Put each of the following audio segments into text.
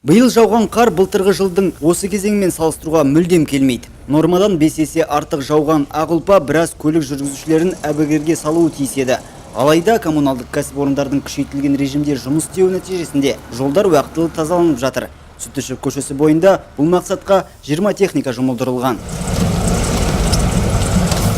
Биыл жауған қар былтырғы жылдың осы кезеңімен салыстыруға мүлдем келмейді. Нормадан 5 есе артық жауған ақ ұлпа біраз көлік жүргізушілерін әбігерге салуы тиіс еді. Алайда коммуналдық кәсіпорындардың күшейтілген режимде жұмыс істеуі нәтижесінде жолдар уақытылы тазаланып жатыр. Сүтішев көшесі бойында бұл мақсатқа 20 техника жұмылдырылған.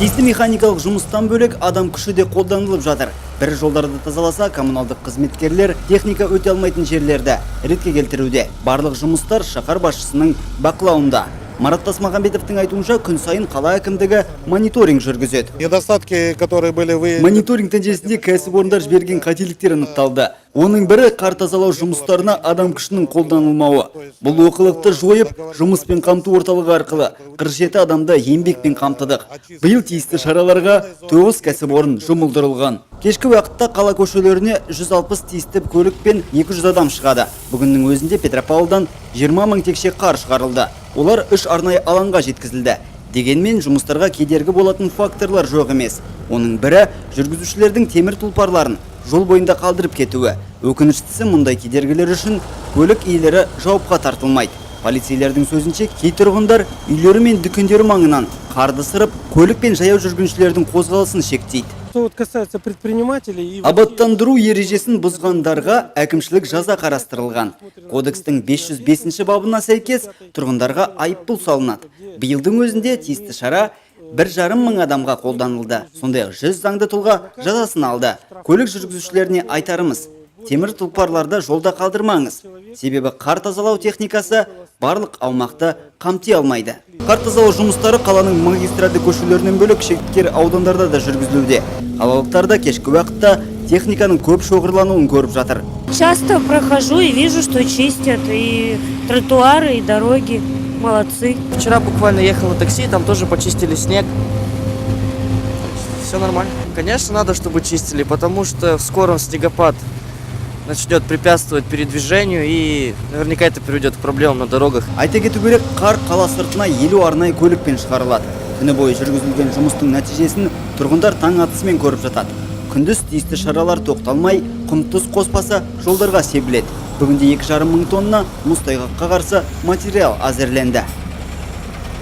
Тиісті механикалық жұмыстан бөлек адам күші де қолданылып жатыр. Бір жолдарды тазаласа, коммуналдық қызметкерлер техника өте алмайтын жерлерді ретке келтіруде. Барлық жұмыстар шаһар басшысының бақылауында. Марат Тасмағамбетовтің айтуынша, күн сайын қала әкімдігі мониторинг жүргізеді. Недостатки, которые были выявлены. Мониторинг нәтижесінде кәсіпорындар жіберген қателіктер анықталды. Оның бірі – қар тазалау жұмыстарына адам күшінің қолданылмауы. Бұл олқылықты жойып, жұмыспен қамту орталығы арқылы 47 адамды еңбекпен қамтыдық. Биыл тиісті шараларға 9 кәсіпорын жұмылдырылған. Кешкі уақытта қала көшелеріне 160 тиісті көлік пен 200 адам шығады. Бүгіннің өзінде Петропавлдан 20 мың текше қар шығарылды. Олар үш арнайы алаңға жеткізілді. Дегенмен жұмыстарға кедергі болатын факторлар жоқ емес. Оның бірі – жүргізушілердің темір тұлпарларын жол бойында қалдырып кетуі. Өкініштісі, мұндай кедергілер үшін көлік иелері жауапқа тартылмайды. Полицейлердің сөзінше, кей тұрғындар үйлері мен дүкендері маңынан қарды сырып, көлік пен жаяу жүргіншілердің қозғалысын шектейді. Что вот касается предпринимателей и Абаттандыру ережесін бұзғандарға әкімшілік жаза қарастырылған. Кодекстің 505 бабына сәйкес тұрғындарға айыппұл салынады. Биылдың өзінде тиісті шара 1,5 мың адамға қолданылды. Сондай-ақ 100 заңды тұлға жазасын алды. Көлік жүргізушілеріне айтарымыз: темір тұлпарларды жолда қалдырмаңыз. Себебі қар тазалау техникасы барлық аумақты қамти алмайды. Қар тазалау жұмыстары қаланың магистральды көшелерінен бөлек шеткері аудандарда да жүргізілуде. Қалалықтар да кешкі уақытта техниканың көп шоғырлануын көріп жатыр. Часто прохожу и вижу, что чистят и тротуары, и дороги. Молодцы. Вчера буквально ехал на такси, там тоже почистили снег. Все нормально. Конечно, надо, чтобы чистили, потому что в скором снегопад начнет препятствовать передвижению, и наверняка это приведет к проблемам на дорогах. Айта кету керек, қар қала сыртына 50 арнайы көлікпен шығарылады. Түні бойы жүргізілген жұмыстың нәтижесін тұрғындар таң атысымен көріп жатады. Күндіз тиісті шаралар тоқталмай, құм-тұз қоспасы жолдарға себіледі. Бүгінде 2,5 мың тонна мұз тайғаққа қарсы материал әзірленді.